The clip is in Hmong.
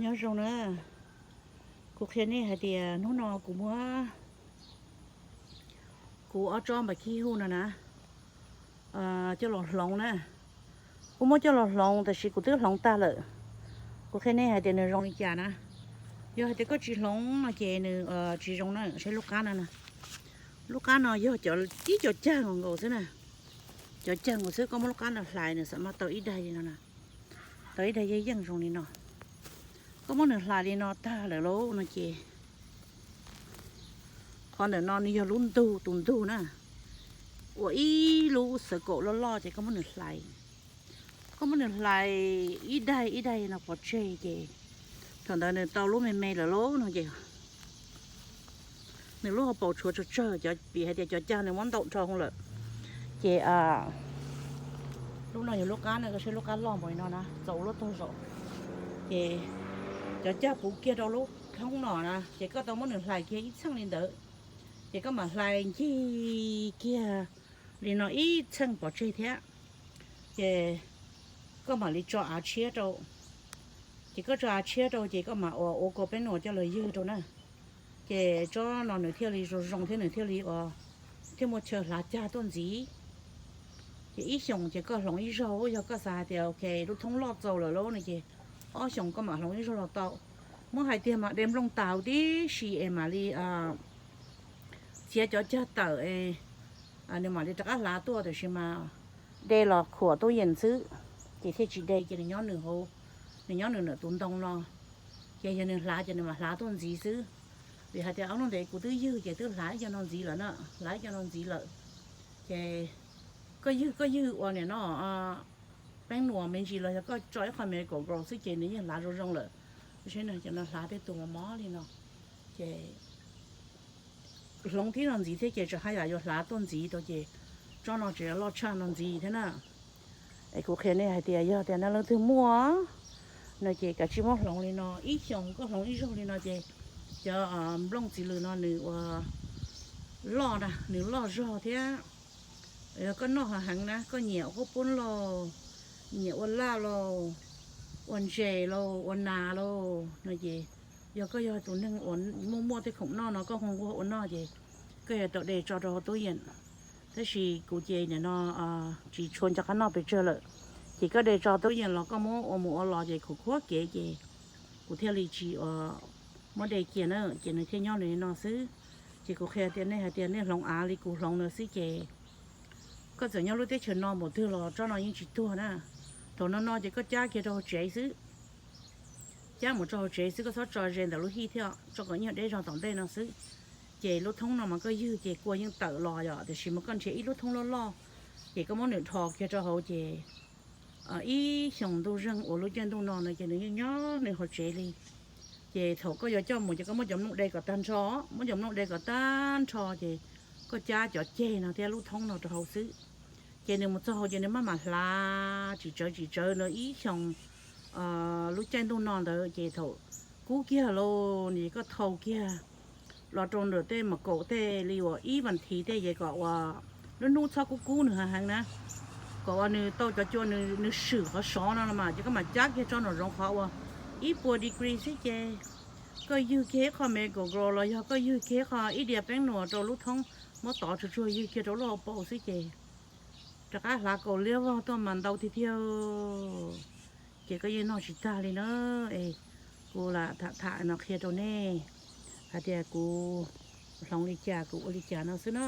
Nyob zoo na, kuv qhia nej hais tias hnub no kuv muab kuv ob tsob npam kib huj no na coj los hloov na. Kuv muab coj los hloov tab sis kuv twb hloov tag lawm. Kuv qhia nej hais tias nws zoo li cas na. Yog hais tias koj tsis hloov no ces nws tsis zoo na. Saib lub qab no na, lub qab no yog cov ib cov cag nkaus nkaus xwb na. Cov cag nkaus xwb, koj muab lub qab no hlais nws xam maj tau ib daig li no na. Tau ib daig yeej yeej zoo li no. Koj muab nws hlais li no tag lawm lauj no ces qhov ntawm no nws yog lub ntug, tus ntug na, ua ib lub xav kaum loj loj ces koj muab nws hlais. Koj muab nws hlais ib daig ib daig no pov tseg ces thaum ntawd nws tau lub me me lawm lauj no ces nws lub hauv paus tshuav tsawg tsawg, vim hais tias cov cag nws muab ntaus dhau lawm. Ces lub no yog lub qab na, koj saib lub qab loj npaum li no na, txaus lub taug zaum. Ces cov cag puv kiag rau lub thoob no na, ces koj tau muab nws hlais kiag ib txheej li ntawd. Ces koj mam hlais ncig kiag li no ib txheej pov tseg thiab. Ces koj mam li tso av tshiab rau. Ces koj tso av tshiab rau ces koj mam ua ua kua peeb nuam coj los ywg rau na. Ces tsob no nws thiaj li zoo zoo thiab nws thiaj li ua, thiaj muaj chaw hlav cag tuaj ntxiv. Ces ib xyoos ces koj hloov ib zaug, yog koj xav hais tias ok lub thoob loj txaus lawm lauj no ces ob xyoos koj mam hloov ib zaug los tau. Muab hais tiag mas de nplooj tas huv tib si es mam li txiav cov cag tawm es nws mam li rov qab hlav tuaj, tab sis mas de los khuam tub yees xwb, ces thiaj tsis de ces nws nyob nws hauv, nws nyob nws ntawm tus ntoo no. Ces yog nws hlav ces nws mam hlav tuaj ntxiv xwb. Vim hais tias ob hnub ntev kuv twb ywg ces twb hlav ib co no ntxiv lawm na, hlav ib co no ntxiv lawm. Ces koj ywg koj ywg ua nim no peeb nuam me ntsis los yog koj tso ib qho Miracle-Gro xwb ces nws yeej hlav zoo zoo lawm. Saib no, cov no hlav tej tus mos mos li no. Ces hloov tib no ntxiv thiab ces tseem haj yam yuav hlav tuaj ntxiv rau ces tsob no tseem yuav loj tshaj no ntxiv thiab na. Es kuv qhia nej hais tias yog tias nej leej twg muaj no ces kav tsij muab hloov li no, ib xyoos koj hloov ib zaug li no ces cov nplooj txiv lws no nws ua loj na, nws loj zog thiab. Yog koj noj heev heev na, koj nyiam ua qub pub lauj, nyiam ua laj lauj, ua ntses lauj, ua nas lauj no ces yog koj yog tus neeg uas muaj muaj tej khoom noj no koj nquag nquag ua noj ces koj yuav tau de tso rau hauv tub yees. Tab sis kuv ces nim no tsis tshua nco qab noj pes tsawg lawm, ces koj de tso tub yees los koj muab ua mus ua los ces kuv khuab kev ces kuv thiaj li tsis muab de kiag na, ces nws thiaj nyob nws li no xwb. Ces kuv qhia tias nej hais tias nej hloov av li kuv hloov ntawd xwb ces koj txawm nyob lub teb chaws no npaum twg los tsob no yeej tsis tuag na. Thaum no no ces koj cab kiag rau hauv tsev xwb, cab mus rau hauv tsev xwb, koj txhob tso ze ntawm lub hij thiab, tso kom nyuag deb zog tom ntej no xwb. Ces lub thoob no mas koj ywg ces kua yeej tawm los yom, tiam sis mas koj nrhiav ib lub thoob loj loj, ces koj muab nws dhos kiag rau hauv ces ib xyoos ntuj zeeg uas lub caij ntuj no no ces nws yeej nyob nws hauv tsev li. Ces thaum koj yuav coj mus ces koj muab cov nplooj de kom tag nrho, muab cov nplooj de kom tag nrho ces koj cab cov ceg no thiab lub thoob no rau hauv xwb. Ces nws mus txog hauv ces nws maj mam hlav tsis tsawv tsis tsawv no ib xyoos lub caij ntuj no ntawd ces thaum kub kiag lauj, nws koj thau kiag los rau ntawm tej mas kaum tej li uas ib vas thiv tej ces kom ua lub hnub txhob kub kub nws heev heev na, kom uas nws tau cov cua nws swm qhov sov no los mas ces koj mam cab kiag tso nram zoov qhov uas ib puas degree xwb ces koj ywg kiag ib qho Miracle-Gro los yog koj ywg kiag ib qho ib diav peeb nuam rau lub thoob, muab tov tsuag tsuag ywg kiag rau lub hauv paus xwb ces rov qab hlav kaus liab vog tuaj mas ntau tiag tiag. Ces koj yeej noj tsis tag li na. Es kuv lam tham tham no qhia rau nej hais tias kuv hloov li cas kuv ua li cas no xwb na.